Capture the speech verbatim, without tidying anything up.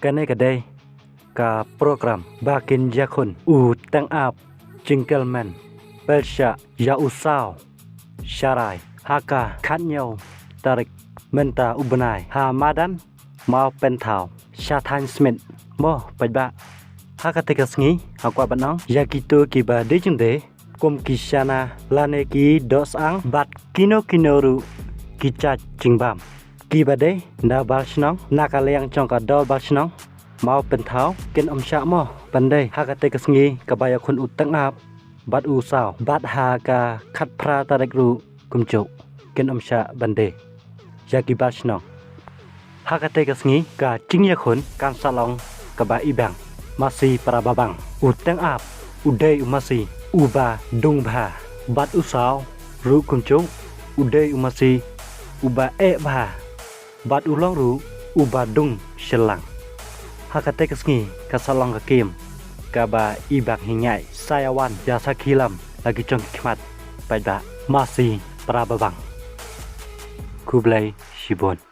Kane ka dei ka program ba kin ïakhun u Teng Ap Jingkyrmen Pyrshah ïa u Saw Sharai ha ka khatñiew tarik mynta u bnai ha madan Mawpynthaw sha thaiñ Smit mo paidbah. Ha kata ka sngi nga kwah ban ong ïa kito kiba die jingdie kum ki shana lane ki dohsang bad kino kino ruh ki jait jingbam kiba dei na bar shnong na ka liang jong ka dorbar shnong Mawpynthaw kin ym shah mo ban dei ha kata ka sngi kaba ïakhun u Teng Ap bad u Saw bad ha ka khatphra tarik ruh kumjuh kin ym shah ban dei ïa ki bar shnong. Ha kata ka sngi ka jingïakhun kan sa long kaba ibang. Masi para babang, u Teng Ap u dei u masi uba dung bha bad u Saw ruh kumjuh u dei u masi uba eh bha bad u long ruh uba dung shillang. Ha kata ka sngi ka sa long ka kem kaba ibang hynñiaw. Sa ïa wan ïa sakhi lam la ki jong ki khmat paidbah. Masi para babang. Khublei shibun.